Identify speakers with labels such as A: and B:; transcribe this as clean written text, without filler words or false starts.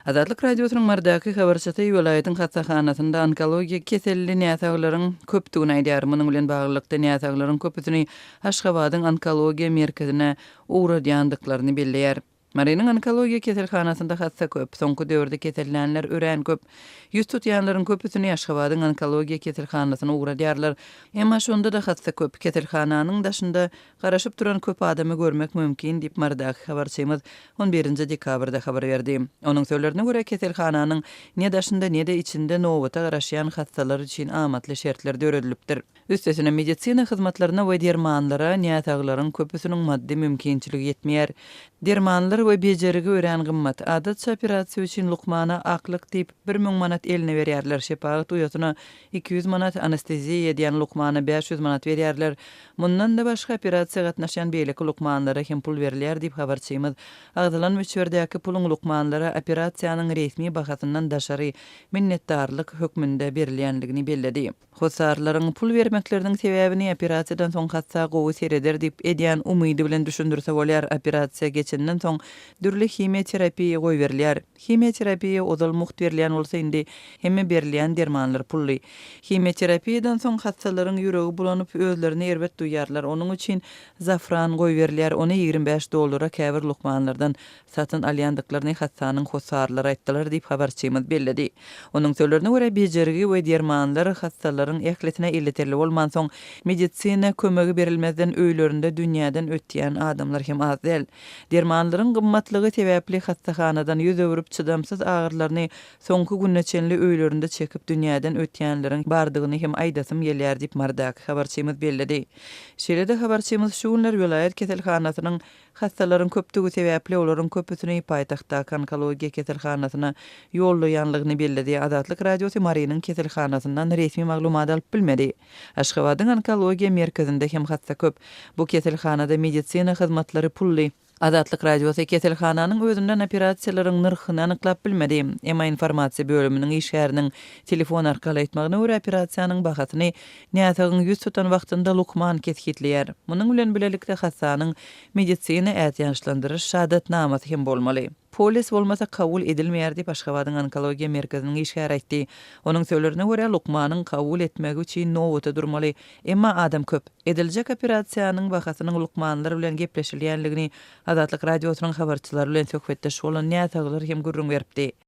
A: Azatlyk Radiosynyň Marydaky habarçysy welaýatyň hassahanasynda onkologiýa keselli näsaglaryň köpdügini aýdýar. Munuň bilen baglylykda, näsaglaryň köpüsini Aşgabadyň onkologiýa merkezine ugradýandyklaryny belleýär. Marynyň onkologiýa keselhanasynda hassa köp. Soňky döwürde kesellänler örän köp. Ýüz tutýanlaryň köpüsini Aşgabadyň onkologiýa keselhanasyna ugradýarlar. Emma şonda-da hassa köp. Keselhananyň daşynda Garaşyp duran köp adamy görmek mümkin diýip, Marydaky habarçymyz on birinji dekabrda habar berdi. Onuň sözlerine görä, keselhananyň ne daşynda, ne-de içinde nobata garaşýan hassalar üçin amatly şertler döredilipdir. Üstesine, medisina hyzmatlaryna we dermanlara näsaglaryň köpüsiniň maddy mümkinçiligi ýetmeýär. Dermanlar we bejergi örän gymmat. Adatça operasiýa üçin lukmana aklyk diýip, 1000 manat eline berýärler, şepagat uýasyna 200 manat, anesteziýa edýän lukmana 500 manat berýärler. Mundan-da başga, operasiýa gatnaşýan beýleki lukmanlara hem pul berilýär diýip, habarçymyz agzalan möçberdäki puluň lukmanlara operasiýanyň resmi bahasyndan daşary minnetdarlyk hökmünde berilýändigini belledi. Hossarlaryň pul bermekleriniň sebäbini operasiýadan soň hassa gowy sereder diýip edýän umydy bilen düşündirse bolýar, operasiýa geçenden soň dürli himiýa terapiýa goýberilýär. Himiýaterapiýa ozal mugt berilýän bolsa indi hemme berilýän dermanlar pully. Himiýaterapiýadan soň hassalaryň ýüregi bulanyp özlerini erbet duýýarlar. Onuň üçin zafran goýberilýär. Ony 25 dollara käbir lukmanlardan satyn alýandyklaryny hassanyň hossarlary aýtdylar diýip habarçymyz belledi. Onuň sözlerine görä bejergi we dermanlar hassalaryň ählisine elýeterli bolmansoň medisina kömegi berilmezden öýlerinde dünýäden ötýän adamlar hem az däl. Dermanlaryň gymmatlygy sebäpli hassahanadan ýüz öwrüp, çydamsyz agyrylaryny soňky gününe çenli öýlerinde çekip dünýäden ötýänleriň bardygyny hem aýdasym gelýär diýip, Marydaky habarçymyz belledi. Şeýle-de habarçymyz şu günler welaýat keselhanasynyň hassalaryň köpdügi sebäpli olaryň köpüsini paýtagtdaky onkologiýa keselhanasyna ýollaýanlygyny belledi. Azatlyk Radiosy Marynyň keselhanasyndan resmi maglumat alyp bilmedi. Aşgabadyň onkologiýa merkezinde hem hassa köp. Bu keselhanada medisina hyzmatlary pully. Azatlyk Radiosy keselhananyň özünden operasiýalaryň nyrhyny anyklap bilmedi. Emma informasiýa bölüminiň işgäriniň telefon arkaly aýtmagyna görä, operasiýanyň bahasyny näsagyň ýüz tutan wagtynda lukman kesgitleýär. Munuň bilen bilelikde hassanyň medisina ätiýaçlandyryş şahadatnamasy hem bolmaly. Polis bolmasa kabul edilmeýär diýip, Aşgabadyň onkologiýa merkeziniň işgäri aýtdy. Onuň sözlerine görä, lukmanyň kabul etmegi üçin nobata durmaly. Emma adam köp. Ediljek operasiýanyň bahasynyň lukmanlar bilen gepleşilýänligini Azatlyk Radiosynyň habarçylary bilen söhbetdeş bolan näsaglar hem gürrüň beripdi.